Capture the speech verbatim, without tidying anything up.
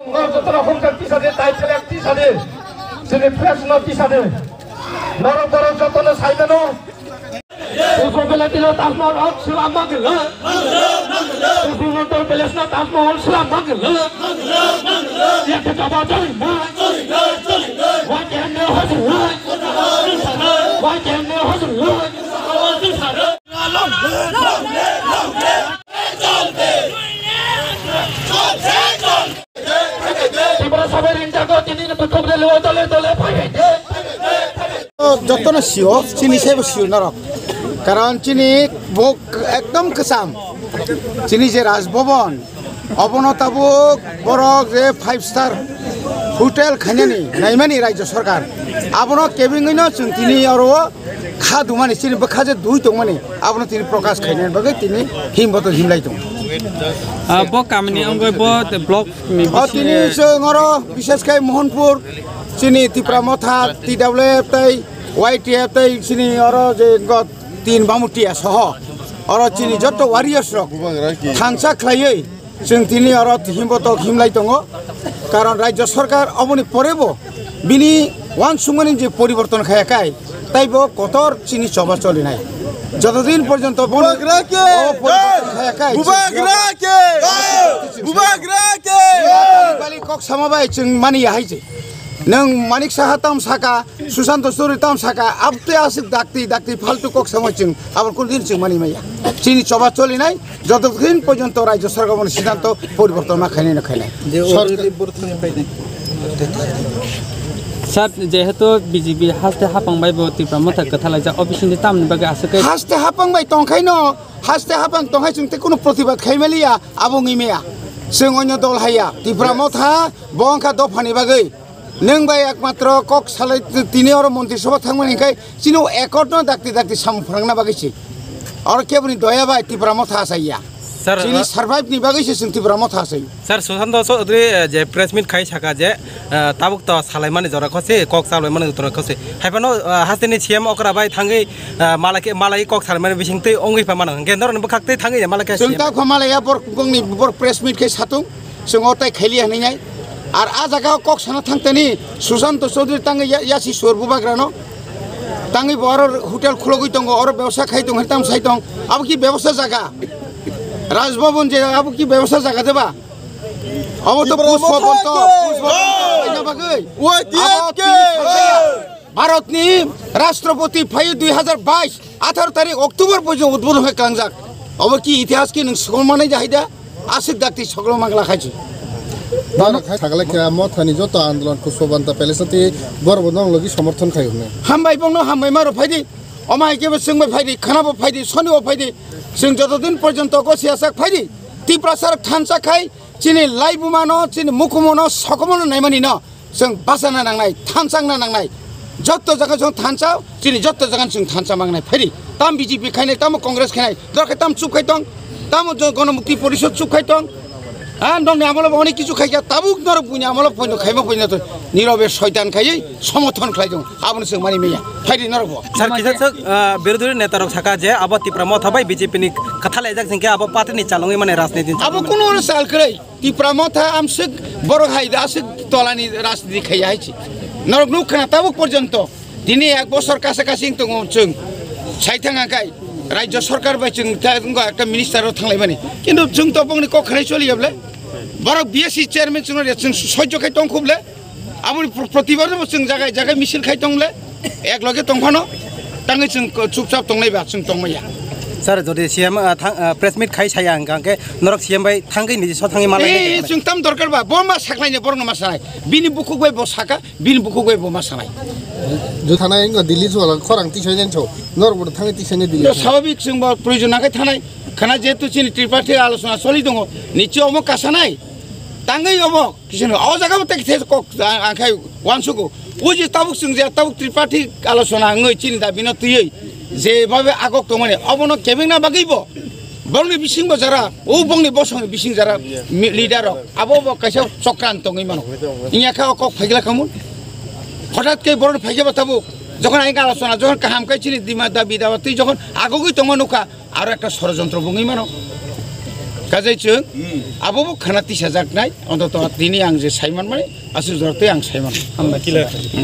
Norok jotono hokjak tisa de, tai selek tisa de, chini press no tisa de. Norok borok jotono sai mano. Kusu Valley tino Taj Mahal hok slam bangla. Kusu North Valley no Taj Mahal slam bangla. Yate jaba jai ma. Wai kene hos wai. Wai kene hos wai. Tripura sabai ringjak o, tini ni bukhuk rally o dole dole phai phai de. Jotono sio, chini sebo sio norok. Karon chini bo ekdom kwcham. Chini je Raj Bhavan, obono tabuk borok je five star hotel khainani, naimani Rajya Sarkar. Abono kebengwino chwng tini oro kha dumani, chini bwkha je dui tongmani, abono tini prokash khainani bagwi tini himboto himlai tongo. Ah, bo kamini wngwi bo te block ni O bisingo tini chwng oro, bishesh khai Mohanpur, chini Tipra Motha, T W F tei Y T F tei chini oro je go tin Bamutia soho, oro chini joto warriors rok thansa khlaiwi chwng tini oro himboto himlai tongo. Karon Rajya Sarkar oboni porebo bini uansukmani je poriborton khaya khai, taibo kotor chini choba cholinai. Jotodin porjonto boni Bubagra ke! O poriborton khaya khai, Bubagra ke! Bubagra ke! Bali kok sama bai chwng mani ya hai je. Nwng Manik Saha tam saka, Susanto Chowdhury tam saka, abte aswk dakti dakti faltu kok sama chwng, abor kunu din chwng mani maya. Chini choba cholinai, Jotodin porjonto Rajya Sarkar boni siddhanto poriborton ma khainai na khainai. Je Sar- already borthani painai. Sir, jehetu B J P haste hapang bai bo Tipra Motha kwthalaijak, o bisingni tamni bagwi aswk khe Haste hapang bai tongkhaino, haste hapang tongkhai chwng tei kunu protibad khaimaliya, abo wngwi maya. Chwng onyo dol haiya, Tipra Motha bo wngkha dophani bagwi. Nwng bai ekmatro kok salai t-, tini oro Montri Sabha thangmani hwnkhe chini o accord no dakti dakti samung phrangna bagwi se. Oro keboni doya bai Tipra Motha asaiya. Sir, Chini uh, survive ni bagwi se chwng Tipra Motha asai. Sir, Susanto Chowdhury, eh, je press meet khai saka je, eh, tabuk to salaimani jora khose, kok salaimani jora khose. Haiphano, eh, hasteni C M okra bai thangwi, eh, malai khe, malai kok salaimani bising tei ongwi pha mano. Hwnkhe norokni bwkhak tei thangwi malai khe Chwng C M. Tabuk malaiya bor, bongni bor press meet khai satung. Chwng o tai khailiya hwnwi nai. Ar a jaga o kok sana thangtani Susanto Chowdhury tangwi ya-, yasi sor bubagrano. Tangwi bo oro hotel khulogwi tongo, oro bebsa khai tong, tam sai tong. Abo ki bebsa jaga? Raj Bhavan je abo ki bebsa jaga deba? Abo to Tipra Pushpa Motha Bonto, ke! Pushpa Bonto khaina bagwi. Abo tini thangkaya. Bharatni Rashtrapati phaiwi dui hazar bais, atharo tarik October poijo udbodhon khai klangjak. Obo ki itihas ki nwng sokol manai jahai da? Aswk dakti sokol mangla khai se. Bana khai thagla khe Mothani joto andolon Pushpabanta Palace tei borok bo nong logi somorthon khai hwnwi. Hambai bongno hambai maro phaidi. Omo hai khe bo chwng bai phaidi, khana bo phaidi, soni bo phaidi. Chwng joto din porjonto ko siyasak phaidi. Tiprasa rok thansa khai chini laibuma no, chini mukumu no, sokomo no naimani no. Chwng bachana nangnai, thansa wngna nangnai. Jotto jaga chwng thansa, chini jotto jaga chwng thansa mangnai. Phaidi, tam B J P khainai, tamo Congress khainai, dorkhe tam chup khai tong, tamo jo-, Gonomukti Porishod chup khai tong. Ha, nokni amolo bo onek kichu khaikha, tabuk norok buini amolo poino khaima poino to nirobe soitan khaiwi somothon khlai tong. Abono chwng mani maya. Phaidi norok bo. Sir, kisa swk, ah, birodhi neta rok saka je abo Tipra Motha bai B J P ni kwtha laijak singkhe abo party ni chalongwi mane rajniti ni Abo chalongwi mane. Kuno chal kwrwi. Tipra Motha amswk borok hai da aswk tolani rajniti khaiya hai se. Norok nuk khna tabuk porjonto tini ek bosor kasa kasi wng tongo chwng. Sai thang angkai Rajya Sarkar bai chwng ta wngkha ekta minister o thanglaimani. Kintu chwng to bongni kok khnai choli ya bwle. Borok B S C chairman chwngno chwng soijo khai tong khuble. Aboni pro-, protibad bo chwng jagai jagai misil khai tong le, ek loge tong phano, tangwi chwng ko-, chupchap tongnai ba, chwng tongmaya. Sir, jodi C M, ah, thang, ah, press meet khai saya hwnkha hwnkhe norok C M bai thangwi niji so thangwi malai Eh, nai. Chwng tam dorkar ba, bo ma saklaini borokno ma sanai. Bini bukhuk bai bo saka, bini bukhuk bai bo ma sanai. Ju thanai wngkha Delhi chuwala khorang tisai jen so, norok bo thangwi tisai nai Delhi. Yo, swabhabik chwng bo proyojon nangkhe thanai. Khana jehetu chini tripartite alochona choli tongo, niche omo kasanai. Tangwi omo Kisa no, o jaga bo tei kisa kok ang, ang khai uansugo. O je tabuk chwng je tabuk tripartite alochona wngwi chini dabi no twiwi je bhabe agok tongmani, obono kebengna bagwi bo, borokni bisingo jara, o bongni bosongni bising jara mi-, leader rok, abo bo kaisa chokran tongwi mano. Wngya kha o kok phaikla kamun. Hothat khe borokni phaikhe bo tabuk, jokhon ang alochona, jokhon kaham khai chini dima dabi dawa twi jokhon agogwi tongma nukha, Aro ekta sorojontro bo wngwi mano. Kajai chwng, abo bo khana tisajaknai, ontoto tini ang je saiman mani, aswk jora tei ang saiman. Hambai.